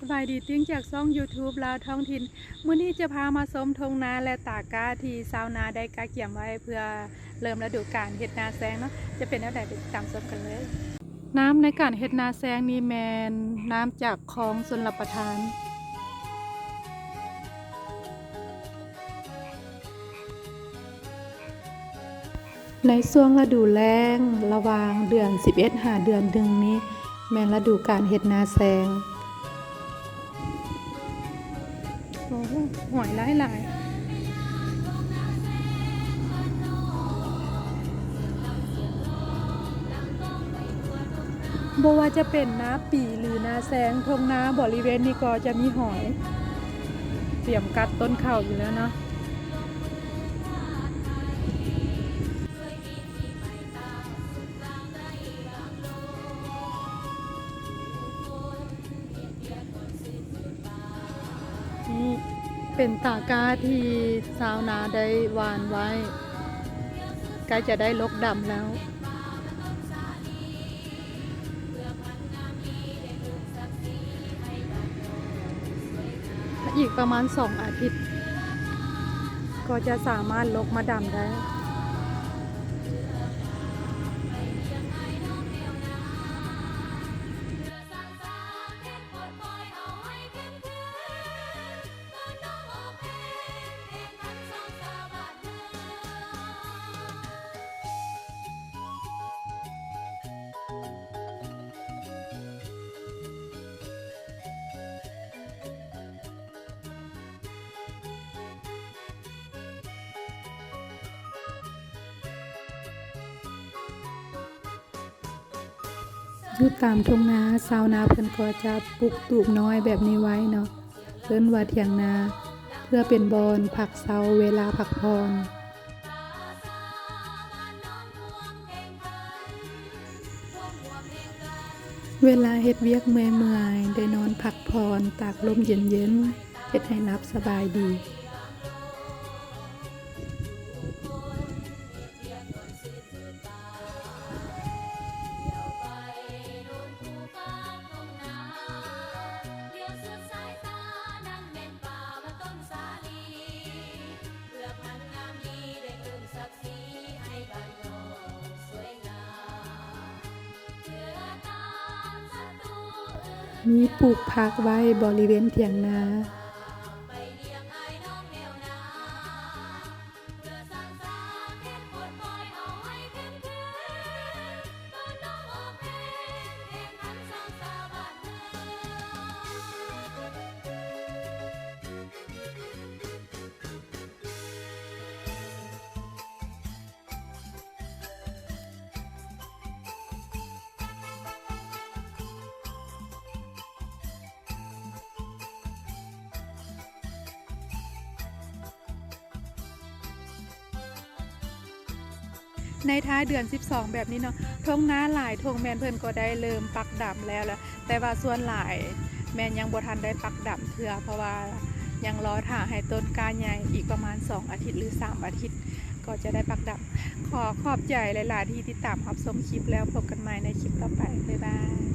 ສະບາຍດີ ຕິງຈາກຊ່ອງ YouTube ລາວທ້ອງຖິ່ນ. ມື້ນີ້ຈະພາມາຊົມທົ່ງນາ ແລະ ຕາກ້າທີ່ຊາວນາໄດ້ກະກຽມໄວ້ເພື່ອເລີ່ມລະດູການເຮັດນາແຊງເນາະ. ຈະເປັນແນວໃດ ໄປຕິດຕາມຊົມກັນເລີຍ. ນ້ຳໃນການເຮັດນາແຊງນີ້ແມ່ນນ້ຳຈາກຄອງຊົນລະປະທານ. ໃນຊ່ວງລະດູແລ້ງ ລະຫວ່າງເດືອນສິບເອັດຫາເດືອນໜຶ່ງນີ້ ແມ່ນລະດູການເຮັດນາແຊງ. ໂອ້ໂຫ ຫອຍຫຼາຍໆ. ບໍ່ວ່າຈະເປັນນາປີ ຫຼື ນາແຊງ, ທົ່ງນາບໍລິເວນນີ້ກໍຈະມີຫອຍ ຕຽມກັດຕົ້ນເຂົ້າຢູ່ແລ້ວເນາະ. ນີ້ເປັນຕາກ້າທີ່ຊາວນາໄດ້ຫວ່ານໄວ້ ໃກ້ຈະໄດ້ລົກດຳແລ້ວ. ອີກປະມານສອງອາທິດ ກໍຈະສາມາດລົກມາດຳໄດ້. ຢູ່ຕາມທົ່ງນາ ຊາວນາເພິ່ນກໍຈະປູກຕູບນ້ອຍແບບນີ້ໄວ້ເນາະ ເອີ້ນວ່າຖຽງນາ ເພື່ອເປັນບ່ອນພັກເຊົາເວລາພັກຜ່ອນ. ເວລາເຮັດວຽກເມື່ອຍໆ ໄດ້ນອນພັກຜ່ອນຕາກລົມເຢັນໆ ເຮັດໃຫ້ຫຼັບສະບາຍດີ. ມີປູກຜັກໄວ້ບໍລິເວນຖຽງນາ. ໃນທ້າຍເດືອນສິບສອງແບບນີ້ເນາະ ທົ່ງນາຫຼາຍທົ່ງແມ່ນເພິ່ນກໍໄດ້ເລີ່ມປັກດຳແລ້ວລະ ແຕ່ວ່າສ່ວນຫຼາຍແມ່ນຍັງບໍ່ທັນໄດ້ປັກດຳເທື່ອ ເພາະວ່າຍັງລໍຖ້າໃຫ້ຕົ້ນກ້າໃຫຍ່ ອີກປະມານສອງອາທິດ ຫຼື ສາມອາທິດ ກໍຈະໄດ້ປັກດຳ. ຂໍຂອບໃຈຫຼາຍໆທີ່ຕິດຕາມຮັບຊົມຄລິບ ແລ້ວພົບກັນໃໝ່ໃນຄລິບຕໍ່ໄປ. ບາຍບາຍ.